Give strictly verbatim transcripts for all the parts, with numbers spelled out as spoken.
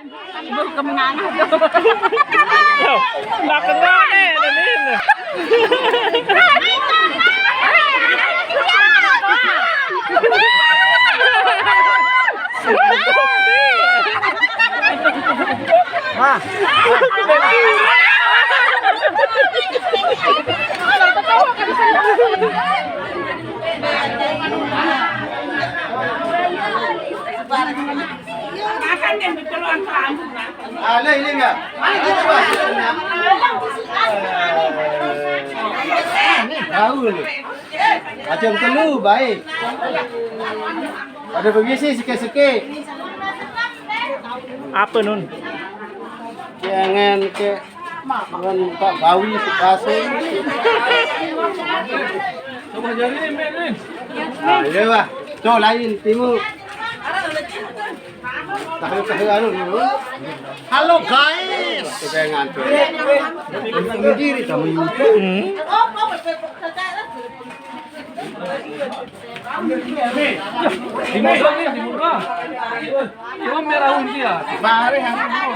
Ibu kemenangan tuh. Lah, kenal nih, Denin. Wah. Ah, ini, ini enggak? Ini kita, Pak. Tahu lu. Macam telu baik. Ada permisi sikit-sikit. Apa, Nun? Jangan ke Pak Bawi Sukaso. Coba jari, Min, Min. Ah, iya, Pak. Cok lain, timu. Tahu, tahu, anu, anu. Halo, guys. Kita yang ngantuk. Bunuh diri kamu ini. Hmm. Di muka nih, di muka. Cuma merah dia. Mari, anu, anu.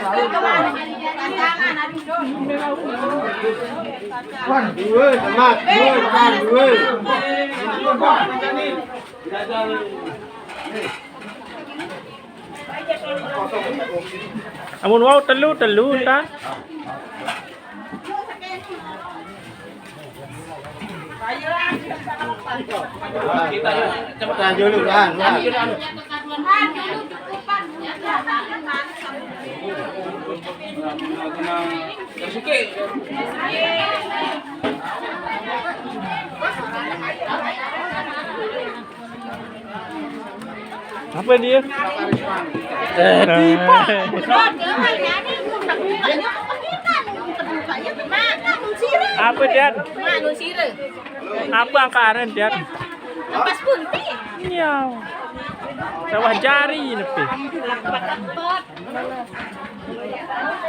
Wan, dua, teman, dua, teman, dua. Amun wau telu, telu, ta? Cepetan dulu, Wan, Wan. Apa dia? Eh, tiba. Apa, Tian? Apa angka aren, Tian? Lepas punti. Iya. Sawah jari nepi. Lepet-lepet.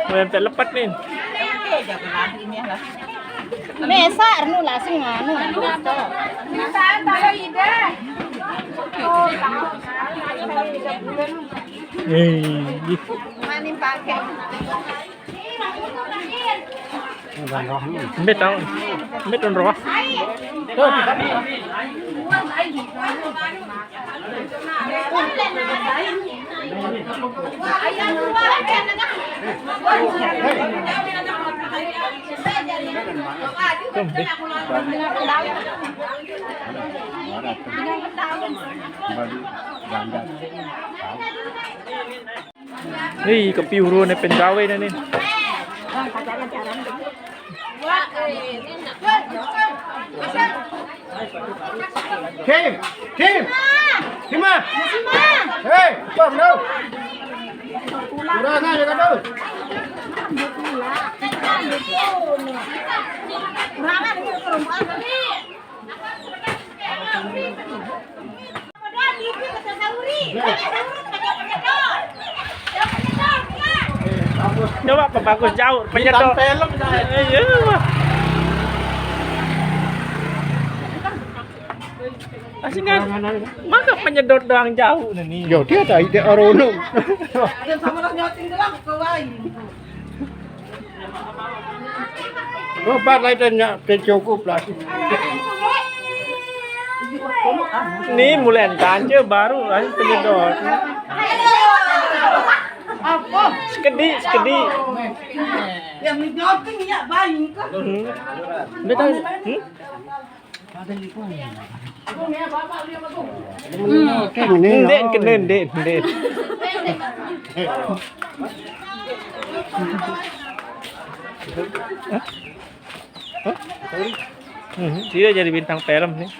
Weh, sampai lepet nih. Mesa anu langsung anu. Nih. Mani pakai. Mbet tau. Mbet on roh. Nih, kepiuruan nih pengawe nih, nih. Kim, Kim, Kim, ah. Hei, stop, no. Kurang aja kan, tuh. Kurang aja, kurang aja. Coba pebagus jauh, penyedot. Bintang film, saya. Eh, iya. Asing kan? Maka penyedot doang jauh nih. Yo, dia ada ide orono. Ada sama orang nyoting doang, ke lain. Obat lain dan nyak, dan cukup lah. Ini mulai tanja baru lah penyedot. Apa? Sekedi, sekedi. Yang nyoting ya bayi ke? Hmm. Betul. Hmm? Ndek, kena, ndek, ndek. Hmm, dia jadi bintang film nih.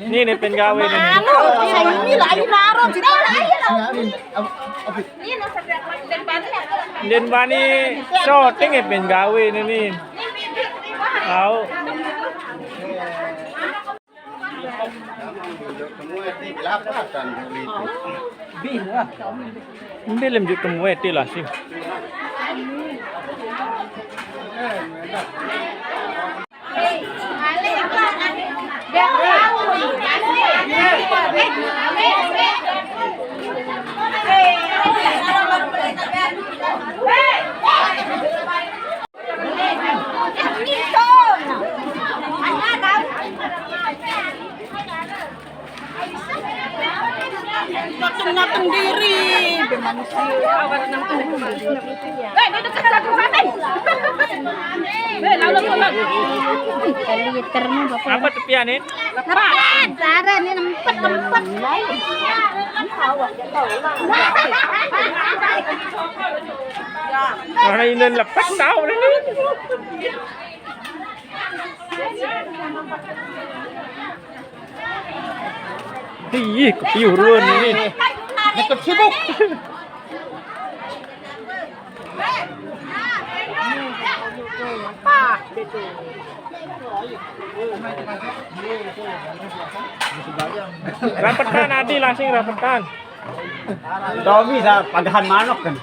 Ini nih pengawe nih. Anu, saya ini lain naro, tidak lain. Den bani syuting ya pengawe nih nih. Au. Mbe lem juk temu eti lasing. Ngatung-ngatung diri, be manusia. Eh, dia dekat satu hati. Eh, lalu, lalu. Liter nih, Bapak. Apa tuh, Pian, nih? Lepas, cara nih, nempet, nempet. Orang Indo lepet tahu nih. Ih, kepiuran ini. Deket sibuk. Rapetan, Adi, langsing rapetan. Tommy sa pagahan manok kan.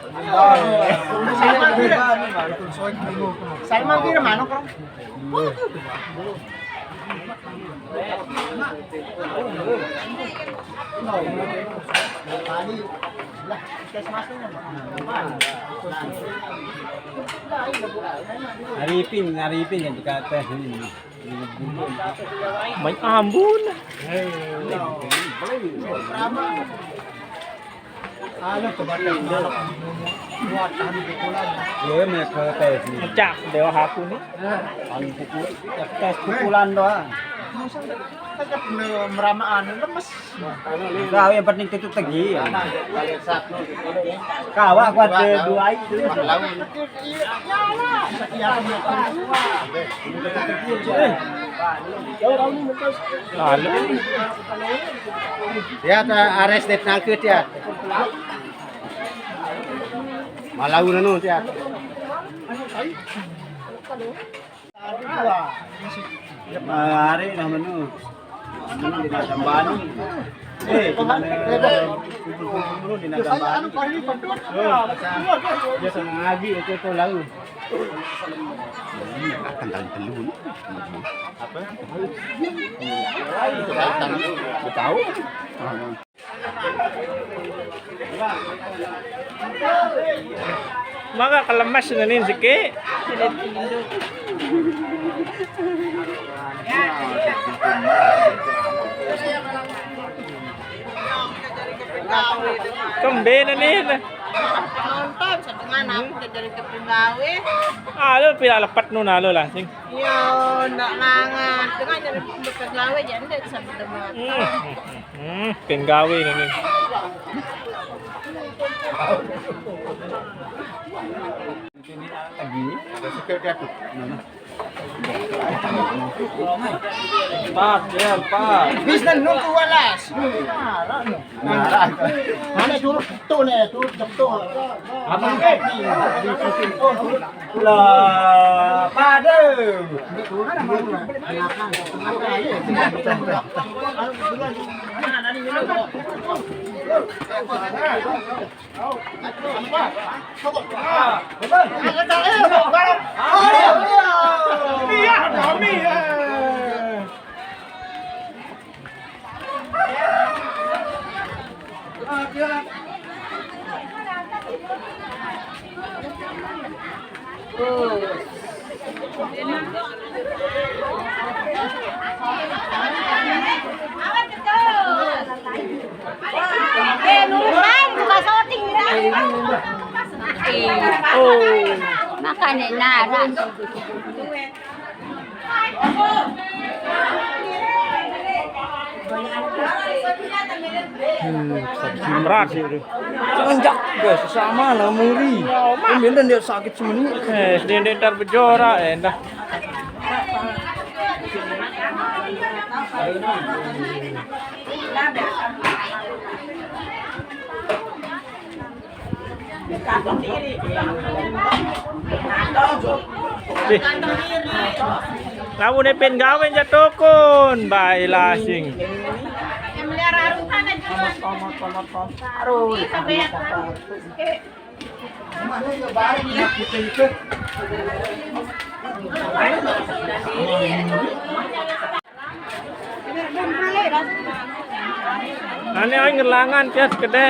Saya mah kira manok kan. Aripin, Aripin yang dikata ini. Main ambun. Halo, coba tes. Iya, mereka tes nih. Cak, dewa aku nih. Anu pukul, tes pukulan doang. Tetap meramaan, lemes. Kau yang penting tutup lagi. Kau aku ada dua itu. Lalu. Ya, ta arrest det nangkut ya. Malau nanu ya. Hari nah menu. Ini di Nadambani. Eh, di mana? Dulu di Nadambani. Dia sama ngaji itu tuh lalu. Ini akan kali telu nih. Apa? Iya, tahu. Maka kelemas ini siki. Kembe ini. Nonton setengah aku jadi kepegawe. Ah, lu pila lepet nun, halo lah sing. Iya, ndak mangan. Tengah jadi kepegawe jadi ndak bisa berdebat. Hmm, hmm, hmm, hmm, penggawe ini. Lagi. Ada sikit dia tuh. Mana? Empat, ya, empat. Bis dan nunggu walas. Marah, no. Marah. Mana turut betul nih, turut betul. Apa? Lah, pada. Iya, kami, ya. Eh, nurutan, buka syuting, dah. Oh. Makanya nara. Hmm, berat sih itu. Semenjak, guys, sama lah muri. Kemudian dia sakit semenit. Eh, dia, dia ntar berjorak, eh, dah. Ih. Lamun epin gawe jatokon, bae lasing. Ane aing ngelangan, Tias, gede.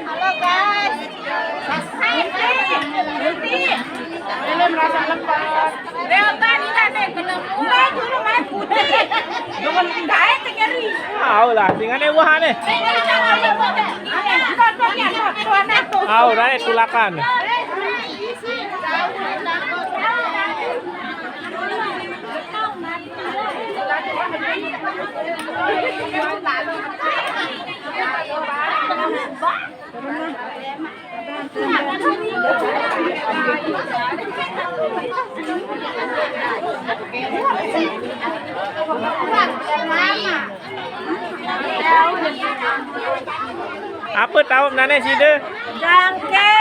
Halo, guys. Ini merasa lepas. Leotan ini ada yang kena. Enggak, itu rumah putih. Jangan enggak, eh, nyeri. Tahu lah, singane wah nih. Au, rai tulakan. Apa tahu nane side? Jangke.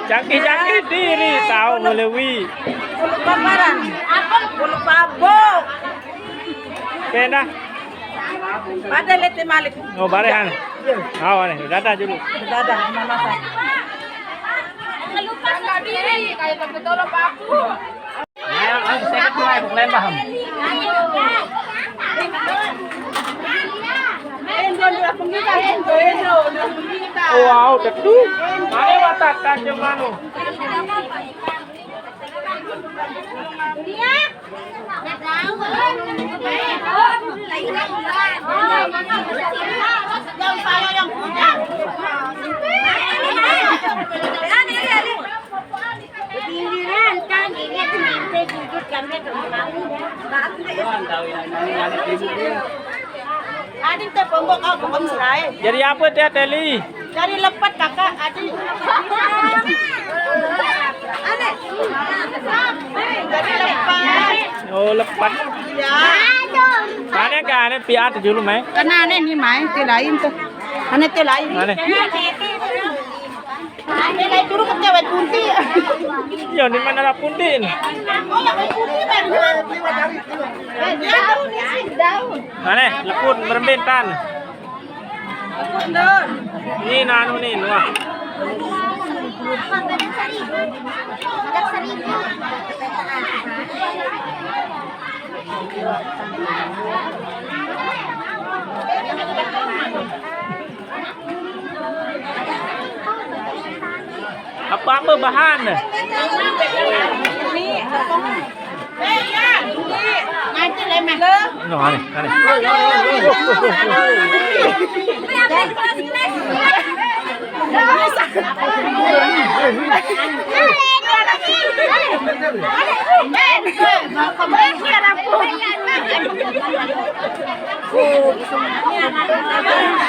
Jangke-jangke diri tahu ngelewi. Bulu paparan. Apa? Bulu pabok. Pena. Pada lete malik. Oh, barehan. Iya. Awa nih, dadah dulu. Dadah, mama. Lupa sendiri kayak betul aku. Wow, tetu. Ayo, watak, tajam anu. Jadi apa teh, Teli? Dari lepet, Kakak, Adi. Dari lepet. Oh, lepet. Ya. Mana kan, ane piat dulu, mai. Karena ane ini, mai, teh lain tuh. Ane teh lain. Mana? Ane lain dulu ke cewek kunti. Iya, di mana lah kunti ini? Oh, yang kunti, Bang. Daun, daun. Mana? Leput, merembin, tan. Ni nanu ni, nuah. Apa-apa bahan. No, aneh, aneh.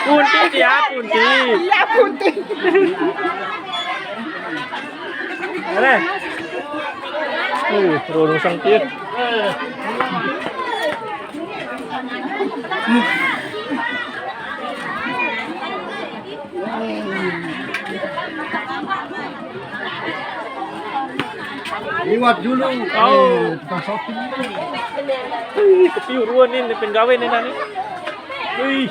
Kunti dia, kunti. Iya, kunti. Aneh. Uh, rurung sengkit. Liwat dulu. Oh. Eh, tukang shopping. Ih, kepiuruan ini, penggawe ini, nani. Wih.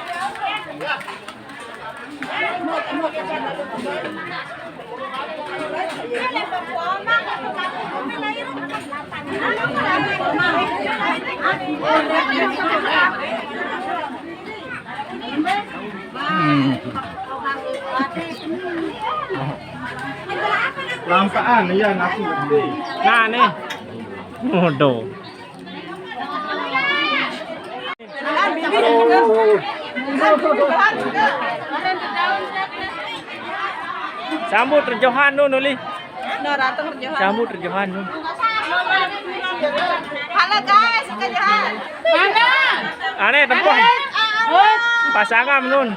Hmm. Lampaan, iya, nasi. Nah, nih. Waduh. Sambut terjohan nu, nuli. Sambut terjohan nu. Halo guys, terjohan. Mana? Aneh tempoh. Pasangam nun.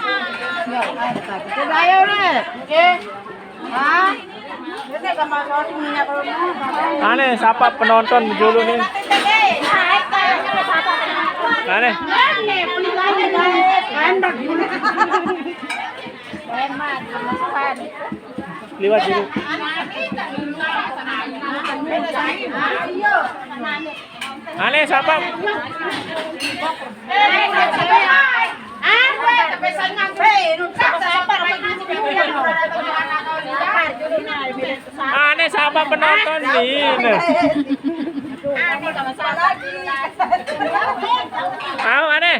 Coba ayo, Rek. Oke. Hah? Ini sama saus minyak lemak. Aneh, sapa penonton dulu nih? Aneh. Liwat dulu. Aneh, sapa? Aneh, sapa penonton nih? Nah. Tahu, aneh.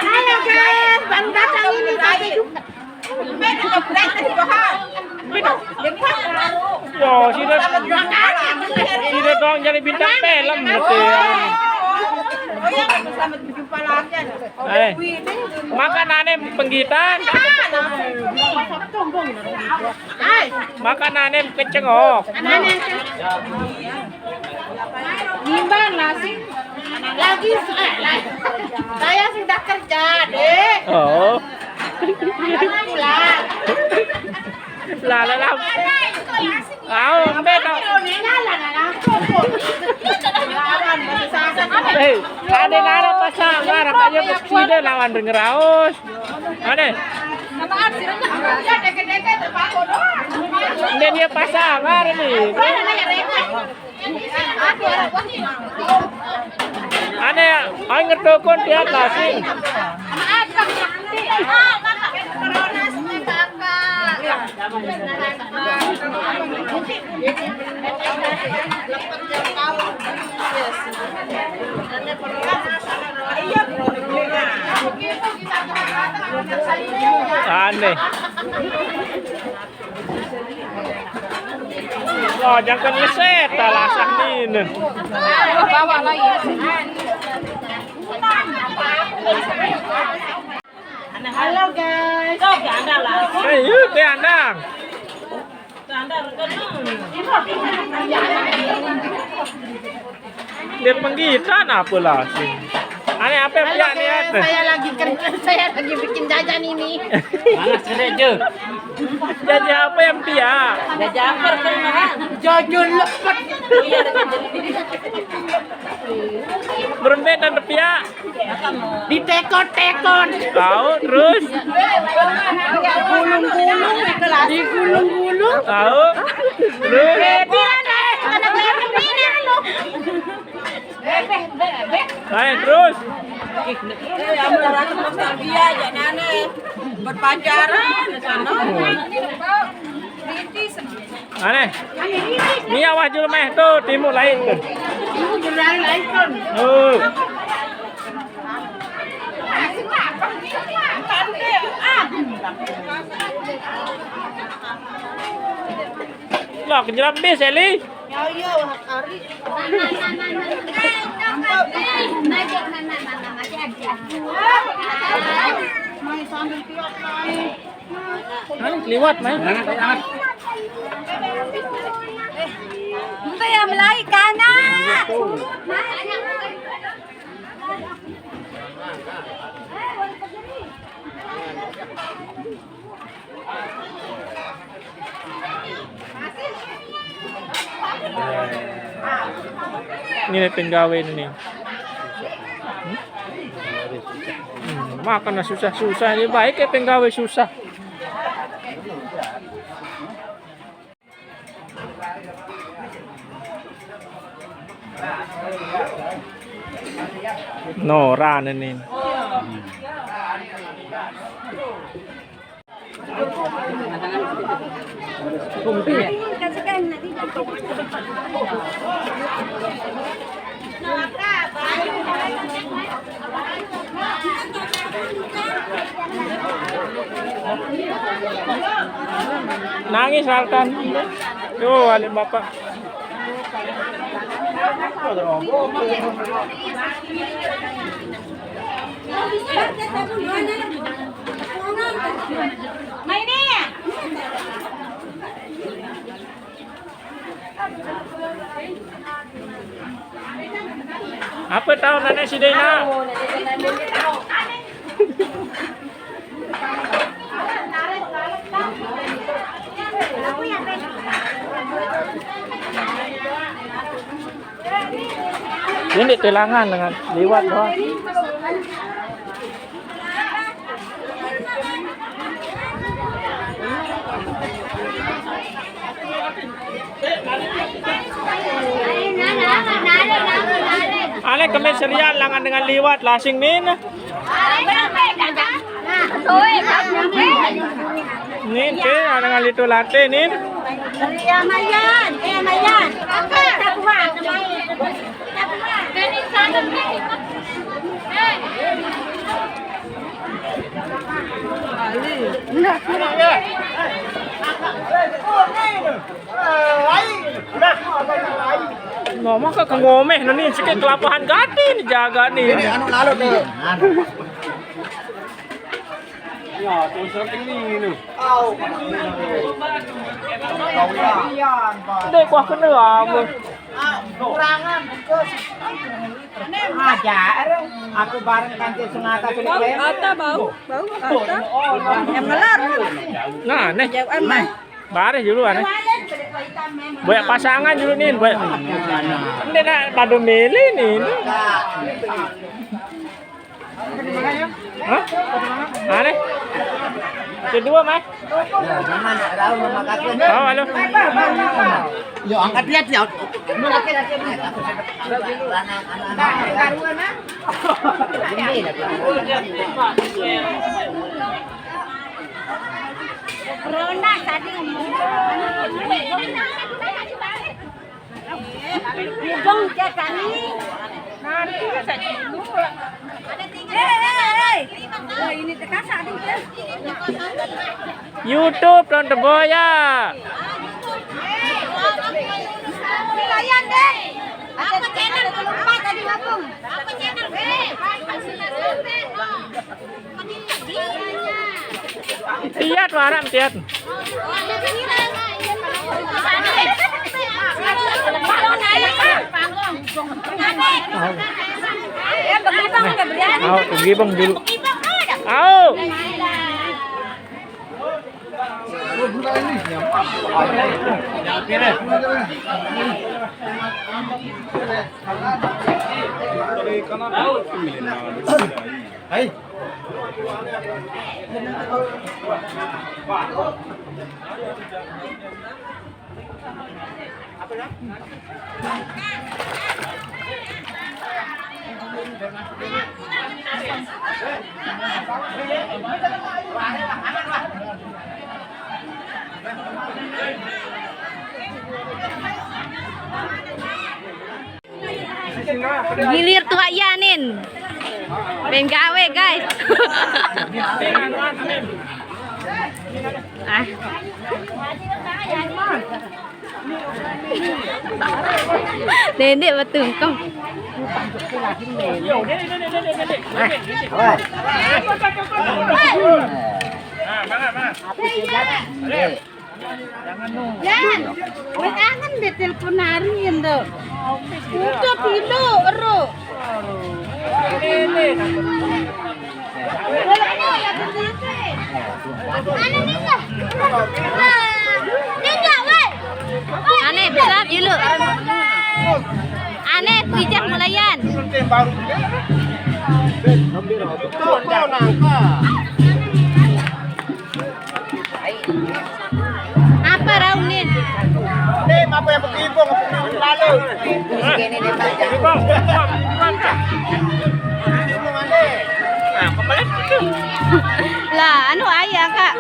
Ayo guys, baru datang ini, tapi juga. Yo, sida, sida dong jadi bintang film gitu ya. Eh, makan aneh penggitan. Makan aneh kecengok. Nimbang nasi. Lagi, eh, lagi. Saya sudah kerja, Dek. Oh. Pulang. Lah, lah, lah. Au, embe to. Eh, ade nara pasang, nara aja sida lawan denger aus. Ade. Ini dia pasang, mari nih. Ane, ai ngetokon tiap lasing. Aneh. Oh, jangan ngeset, dah lasah ni, nah. Bawa lagi. Halo, guys. Eh, yuk, teh andang. Dia penggitan apa lah sih? Ane apa yang piak nih, guys, ate? Saya lagi kerja, saya lagi bikin jajan ini. Mana sih, Jo? Jajan apa yang piak? Jajan apa, Kang? Jajan lepet. Berembe dan piak. Ditekot-tekot. Tahu, terus? Gulung-gulung, digulung-gulung. Tahu, terus? Bilang, eh, ada banyak pina lu. Ayo, terus. Eh, yang berasa nostalgia, jangan aneh. Berpacaran di sana. Aneh. Ni awah jul meh tu, timu lain tu. Timu jul lain, lain tu. Oh. Lah, kejeram bis, Eli. Ya, ya, hari. Mai sambil tiap kali. Hah? Liwat, Mai. Itu yang mulai kanak. Ini penggawe ini. Hmm? Hmm, makan susah-susah, ini baik ya penggawe susah. No, rane ini. Nangis Altan. Yo, alim bapak. Main ya. Apa tahu nenek si Dena? Ini telangan dengan liwat doang. Ane kami serial langan dengan liwat lasing nin. Nin ke dengan litu late nin. Ya Mayan, eh Mayan. Apa? Nah, maka kengomeh nani sikit kelapahan gati ni jaga ni. Ini anu lalu tu. Ya, tu sering ni. Dek kuah kena apa? Kurangan bungkus. Ajar. Aku bareng kanti sengata sini. Bau kata bau. Bau kata. Yang ngelar. Nah, nih. Jauhan mah. Baris dulu ane. Banyak pasangan dulu nih, banyak. Ini nak pada milih nih. Hah? Mana? Kedua, Mas? Ya, jangan tak tahu nama kata. Oh, halo. Yo, angkat dia, dia. Ini lagi, lagi. Anak-anak. Ini lagi. Ronda tadi ngomong. Bujang je kami. Nanti saja dulu. Eh, eh, eh. Wah, ini terkasar nih. YouTube Tante Boya. Lumayan deh. Apa channel? Lupa tadi ngomong. Apa channel? Eh, Tiat, warang tiat. Au, gibang dulu. Au. Hai. Gilir tuak Yanin. Main gawe, guys. Ah. Dendek betul kau. Nah, mana, mana? Apa sih, Jan? Jan, wis angen deh telepon hari endo. Udah dulu, ero. Ane besar dulu. Ane pijak mulayan. Apa raunin? Ini apa yang begibung lalu? Begini nih, Pak. Begibung. Nah, kembali itu. Lah, anu ayah, Kak.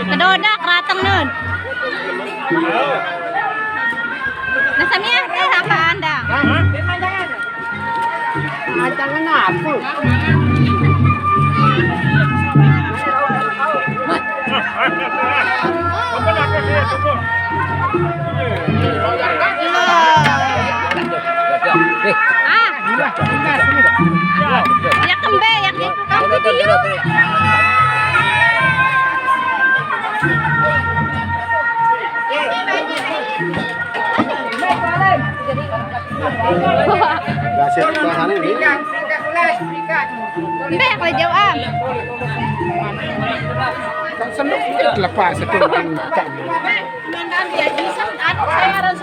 Kedodak rateng nun. Nah, samia teh apa anda? Hah? Macam kenapa? Ah, ya kembe, ya gitu. Kamu video. Jadi, Gasir. Mbak, kalau jauh am. Kan sendok lepas itu.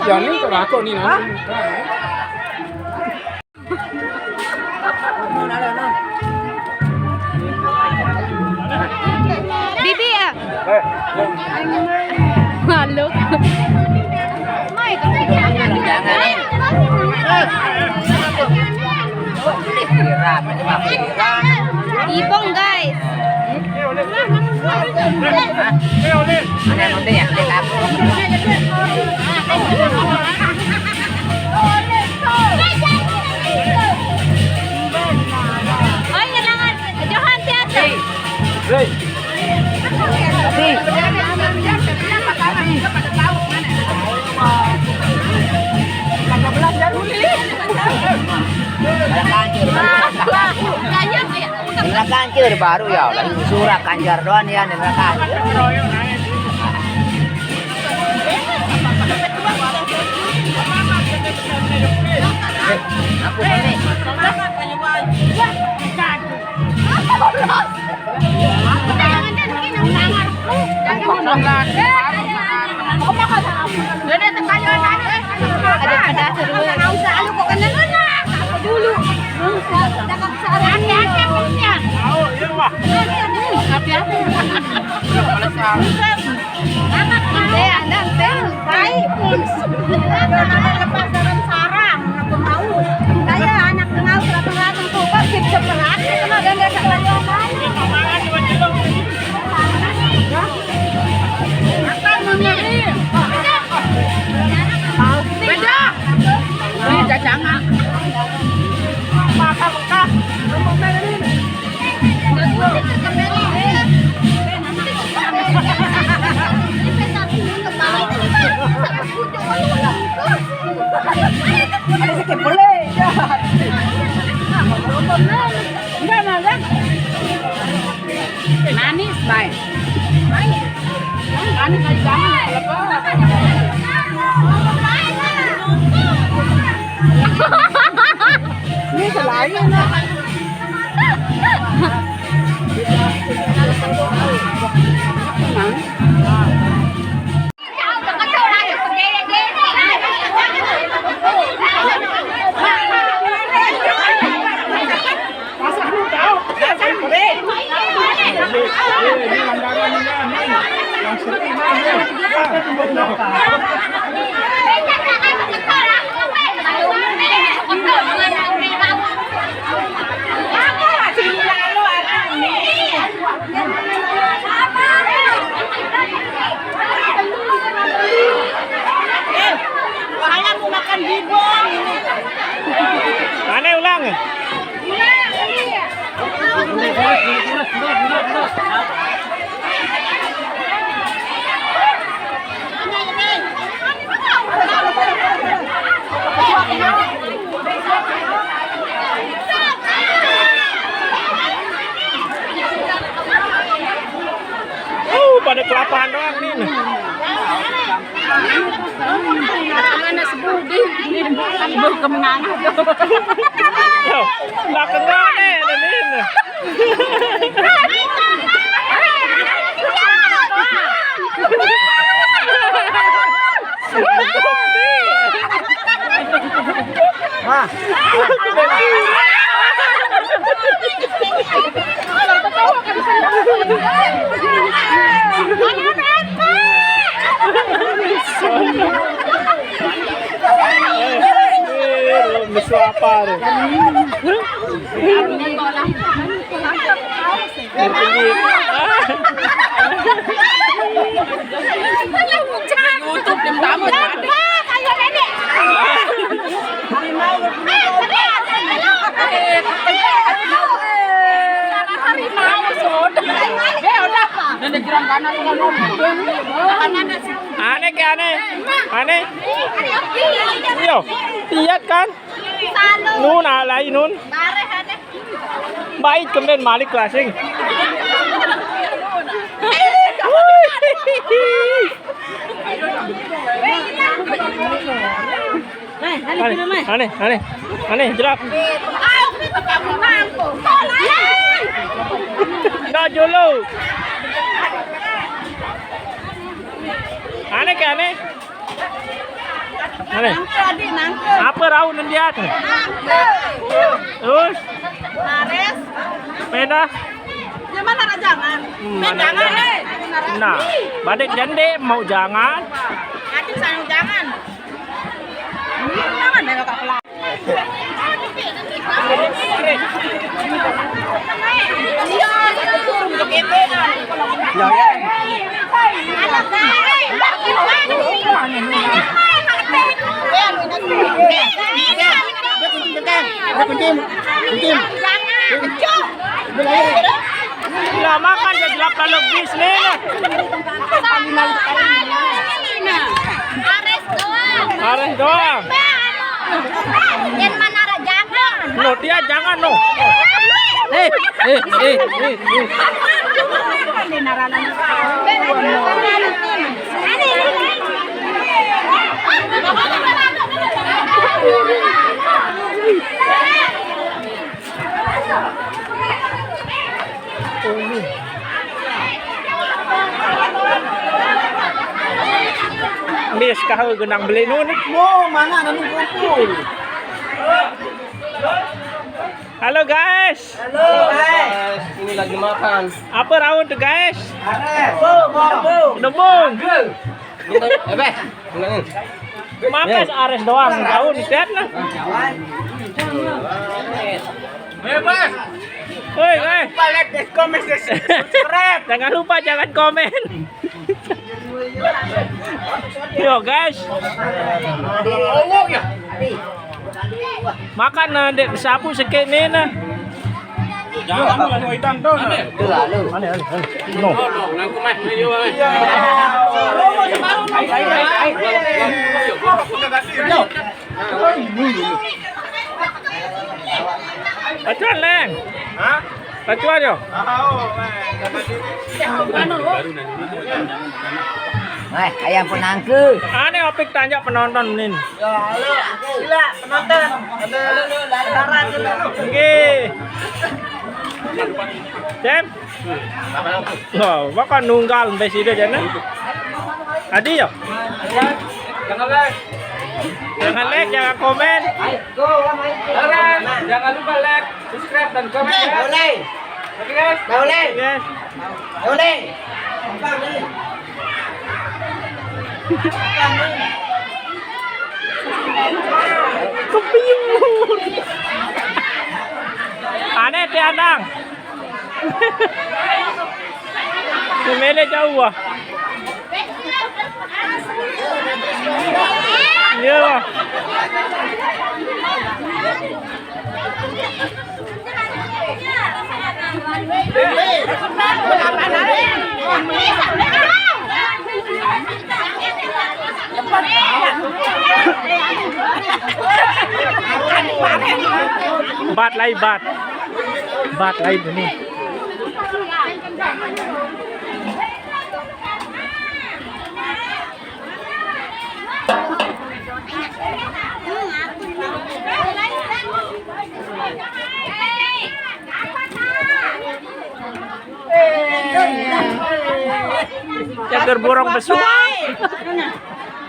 Jangan itu aku nih, nah. Bibi ya? Malu. Ibong, guys. Oh, iya, jangan. Johan, hati-hati. Ini kancil baru ya, lagi surat kanjar doang ya, ini kancil. Aku ini. Ada pedas, aduh. Nggak usah, lu kok kena, kena. Apa dulu? Nggak usah, jangan kesalahan. Hati-hati, hati-hati. Nanti, nanti. Baik. Lepas dalam sarang, aku mau. Saya anak mau datang-datang tuh, kok gitu berat, itu mah gak ada. Beda. Ini jajangan. Mata Mekah. Ada sedikit boleh. Enggak, enggak. Manis, baik. Manis, manis banget. Ini selain, nah. Saya mau makan bihun. Aneh ulang. Uh, pada kelaparan doang nih. Mana sebudi? Ibu kemana? Yo, lah kemana nih? Nah. Mesu apa tuh? YouTube yang tamu. Aneh ke aneh. Aneh. Iyo. Lihat kan? Nun alai nun. Bait kemben malik klasing. Aneh, aneh, aneh, aneh, jelap. Jolo. Ane ke ane? Ane. Nangke, adik, nangke. Apa rau nendiat? Nangke. Terus? Nares. Peda? Jangan, Nara, jangan. Hmm, mana? Jangan, eh. Nah, badek jande mau jangan. Adik sayang jangan. Jangan, Nara, tak pelak. Lah, makan dia gelap lalu bis ni. Ares doang. Ares doang. Yang mana rajakan? No, dia jangan, no. Eh, eh, eh, eh, eh. Mis kau genang beli nun. Mo, mana nanu kumpul? Halo guys. Halo guys. Ini lagi makan. Apa raun tuh guys? Ares. Bo, bo, bo. Nembung. Eh, Beh. Makan ares doang, daun ikat nah. Bebas. Hei, guys. Lupa like, dan comment, dan subscribe. Jangan lupa, jangan komen. Yo guys. Makan nah, dek sapu sikit ni nah. Jangan lu, anu, Itan, tuh. Ane, ane, ane. No. Pacuan, Leng. Hah? Pacuan, yo. Tahu, Leng. Eh, ayam penangke. Ane opik tanjak penonton nin. Ya, halo. Sila penonton. Ada saran dulu. Nggih. Cem. Wah, makan nunggal sampai sini aja nah. Adi ya? Jangan like. Jangan like, jangan komen. Jangan, jangan lupa like, subscribe dan komen ya. Boleh. Oke guys. Boleh. Yes. Boleh. Kepiun. Ane ti adang. Mele jauh ah. Iya. Bat lai bat. Bat lai ini. Cagar borong besua.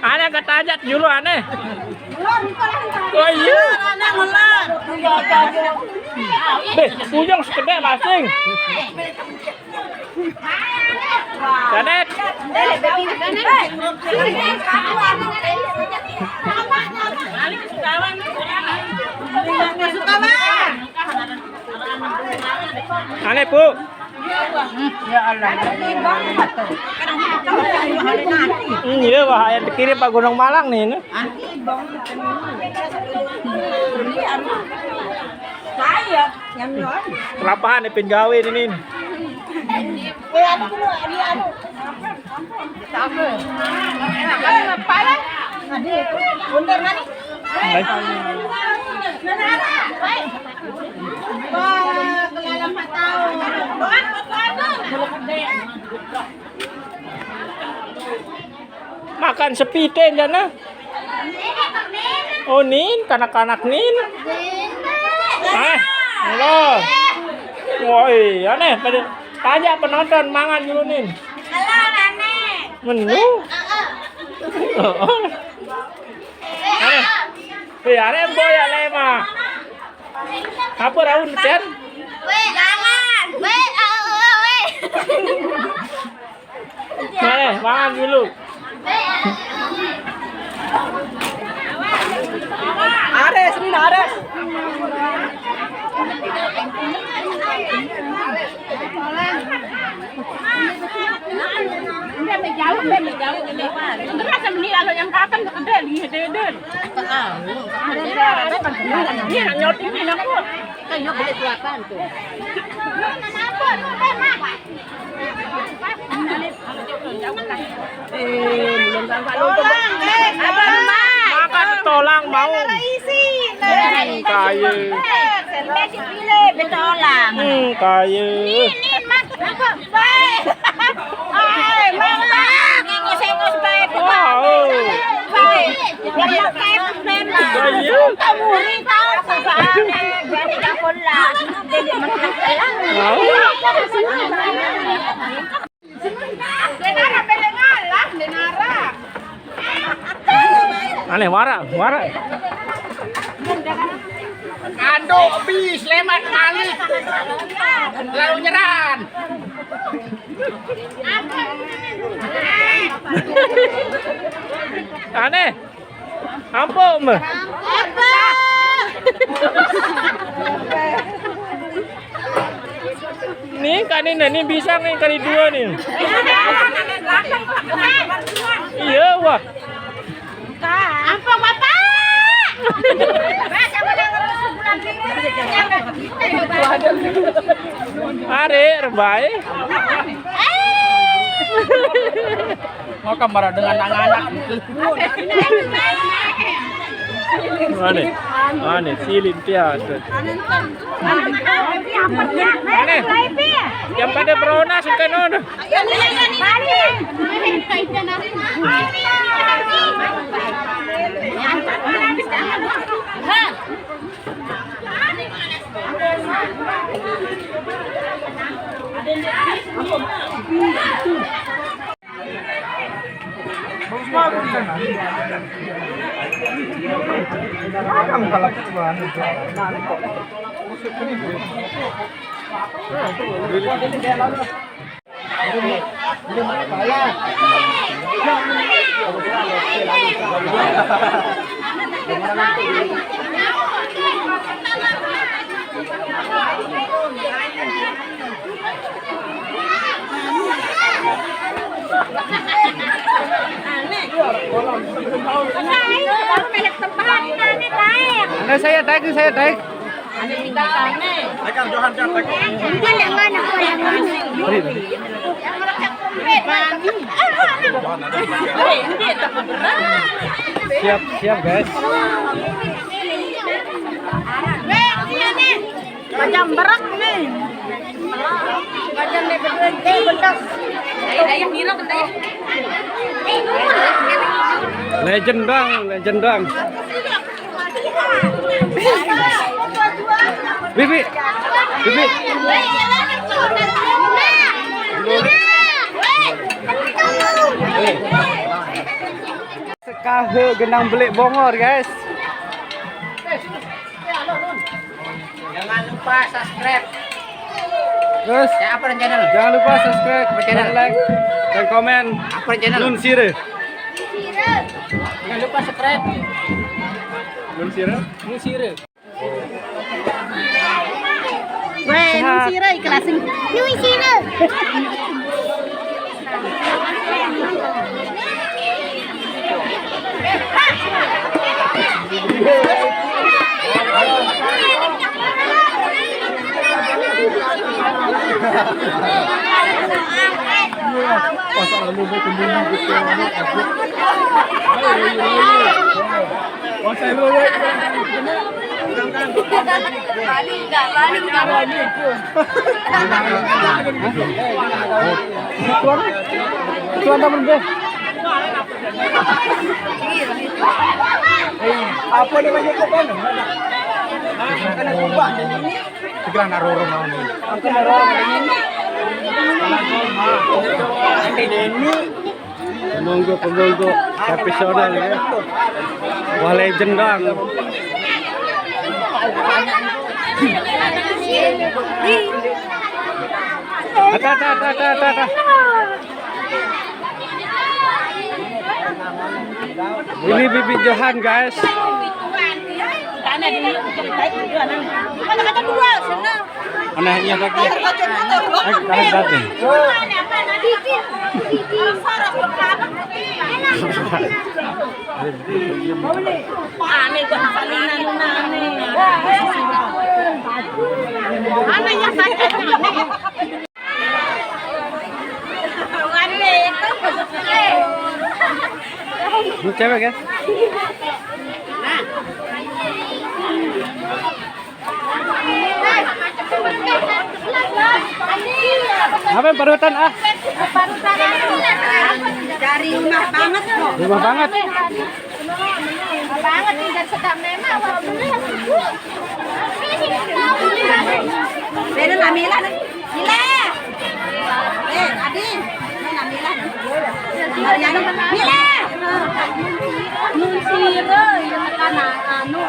Ane kata aja dulu ane. Oh iya. Beh, ujung sekedar masing. Janet. Ane, Bu. Ya Allah. Hmm, iya, wah, yang dikirim Pak Gunung Malang nih, ini. Saya. Kelapahan ipin gawe ini. Weh, anu dulu, anu, anu. Apa? Enak, kan? Apa, ya? Tadi, bener, kan? Baik. Wah, ke dalam empat tahun. Makan sepiten jana. Oh, nin, kanak-kanak nin. Ah, halo. Woi, aneh pada. Tanya penonton mangan dulu nih. Halo, Nane. Menu. Heeh. Heeh. Aneh. Weh, arek boy ya lema. Apa daun, Ken? Weh, jangan. Weh, eh, eh, weh. Mana? Mangan dulu. Ares, ini Ares. Udah, jauh, udah, jauh, udah. Udah, rasa meni lalu yang kapan, udah, di deder. Ini nyotin ini aku. Kan nyotin itu apaan tuh? Makan tolang mau. Hmm, kaya. Hmm, kaya. Wah, oh. Kaya. Mau. Denara, bele ngalah, denara. Aneh, wara, wara. Aduh, bis, lemat, malik. Lalu nyeran. Aneh. Ampun, Mbak. Nih, kan ini, nih bisa nih kali dua nih. Iya, wah. Ampun, Bapak. Are, rebai. Mau kamar dengan anak-anak. Mana? Mana? Silin piasa. Mana? Yang pada berona suka nona. Ada saya tarik, saya tarik. Ada kita nih. Tekan Johan, Johan, tekan. Yang mana? Yang mana? Siap, siap, guys. Macam berak nih. Macam dia berdua, dia bekas. Legend, Bang, legend, Bang. Bibi, Bibi. Sekahe genang belik bongor, guys. Jangan lupa subscribe. Terus, ya, apa channel? Jangan lupa subscribe, apa channel? Dan like, dan komen. Apa channel? Nun Sire. Jangan lupa subscribe. Nun Sire. Nun Sire. Weh, Nun Sire ikhlas. Nun Sire. Tuan, tuan, teman deh. Apa namanya itu kan? Kena ubah. Segera nak rorong kau ni. Aku nak rorong kau ni. Pemonggo, pemonggo profesional ya. Wah, legend bang. Ada, ada, ada, ada, ada, ada. Ini bibit Johan, guys. Anehnya lagi. Eh, kalian datang. Aneh, Bang, salinan, aneh. Aneh yang saya. Ini cewek ya? Apa yang parutan ah? Dari rumah banget kok. Rumah banget. Rumah banget nih, dan sedang memang. Beda lah, Mila nih. Mila. Eh, Adi. Ini lah, Mila nih. Mariana. Mila. Nun sira, ya, tekan, anu.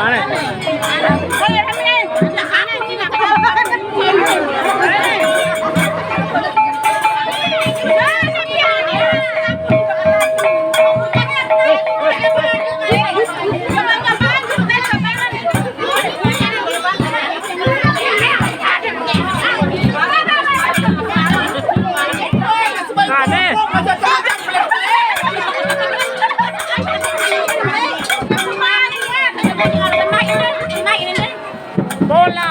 Aneh. Aneh. Bola.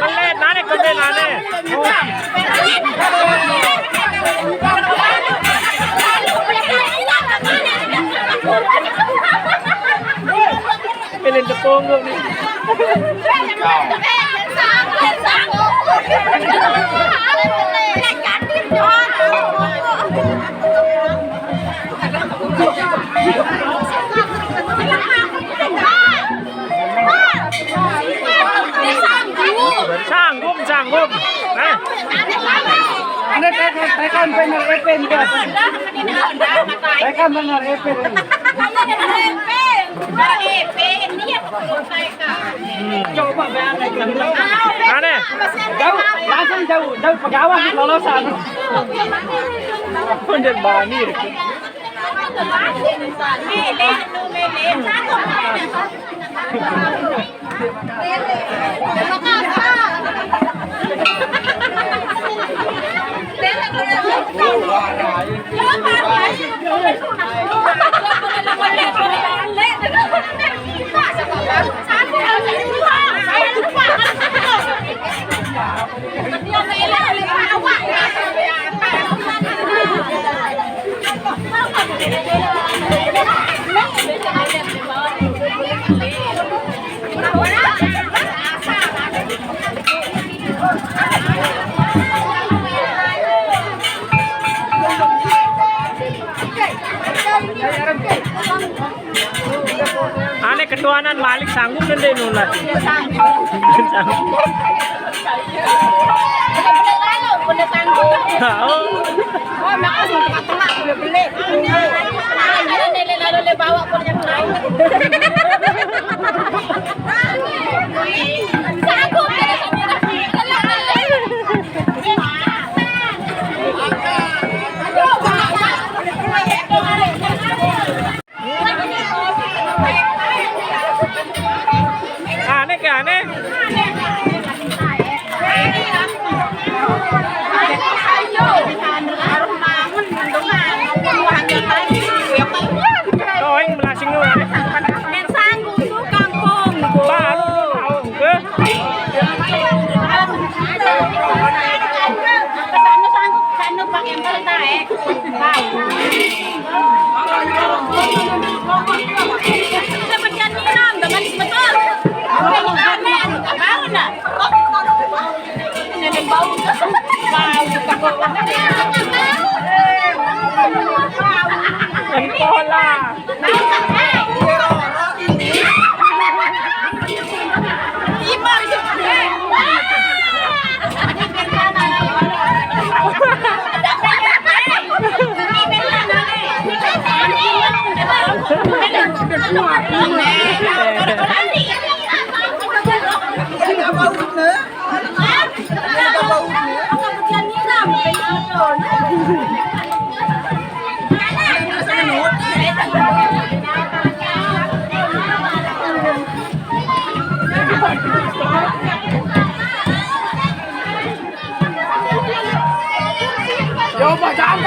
Kelet, nane kelet, nane. Pilih tepung nih. Sanggup, sanggup. Eh. Ane tekan, tekan benar Epin, kan? Tekan benar Epin. Coba banget. Ane. Jauh, langsung jauh, jauh pegawai lolosan. Bener banget. Ane ketuanan balik sanggup nende nulak. Sanggup. Bener-bener lalu, bener sanggup. Oh. Oh, makasih tengah-tengah udah beli. Ada nilai lalu dia bawa pulang yang lain. Sanggup, bener sanggup. Aneh ke aneh. Toing belasing lu aneh. Baru lu tahu ke? Sanu, sanu, sanu pakai yang tertarik. Pola.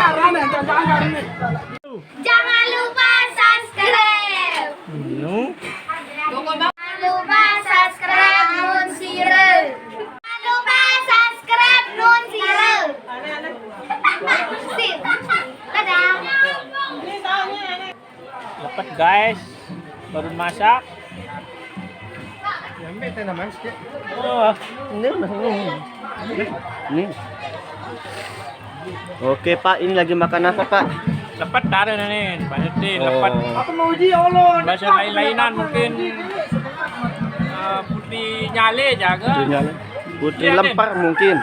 Jangan lupa subscribe. Jangan lupa subscribe Nun Sire. Jangan lupa subscribe Nun Sire. Sip. Dadah. Lepet, guys, baru masak. Ya, ambil teh namanya sikit. Oh, ini udah. Ini. Oke, Pak, ini lagi makan apa, Pak? Lepet ada nih, banyak sih, lepet. Oh. Aku mau uji, ya Allah. Bahasa lain-lainan mungkin, eh, putih nyale jaga. Putih nyale. Putih lempar mungkin.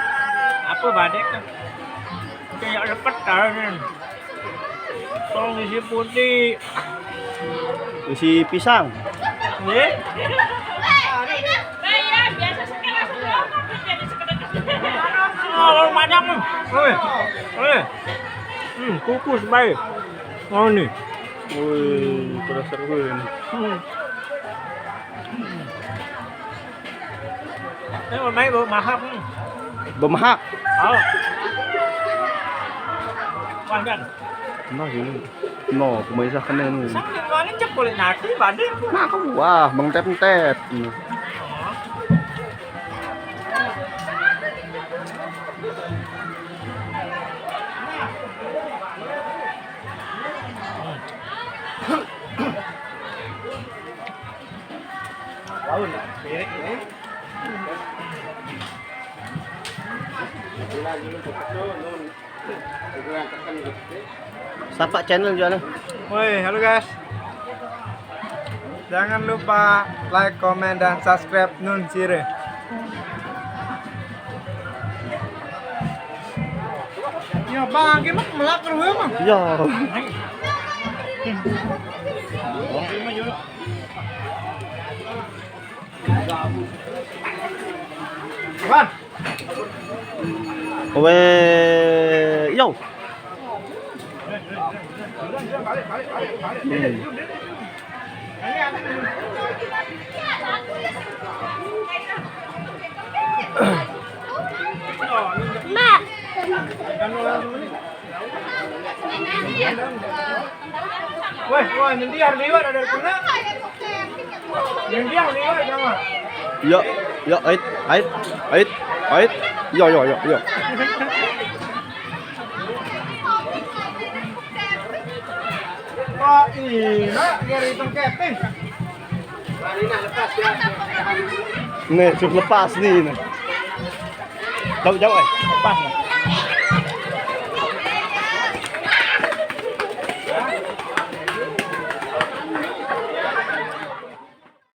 Apa badek kan? Kayak lepet ada nih. Tong isi putih. Isi pisang. Nggih. Oh, banyak nih. Wih. Wih. Hmm, kukus baik. Oh, nih. Wih, terasa seru ini. Hmm. Ini mau main bau mahak. Hmm. Bau mahak. Oh. Wah, kan. Nah, gini. No, pemirsa kena ni. Sambil mana cek boleh nanti banding. Nah, aku wah, mengtep-tep. Sapa channel juga nih. Woi, halo guys. Jangan lupa like, komen, dan subscribe Nun Sire. Ya bang, gimana melak lu emang? Ya. Wan. Weh, yo. Hmm. Mak. Weh, wah, nyendiar liwat ada kena. Nyendiar liwat sama. Yo, yo, ait, ait, ait, ait. Yo, yo, yo, yo. Wah, iya, dari tengkeping. Nih, sudah lepas nih. Nih. Jauh, jauh, eh. Lepas. Nih.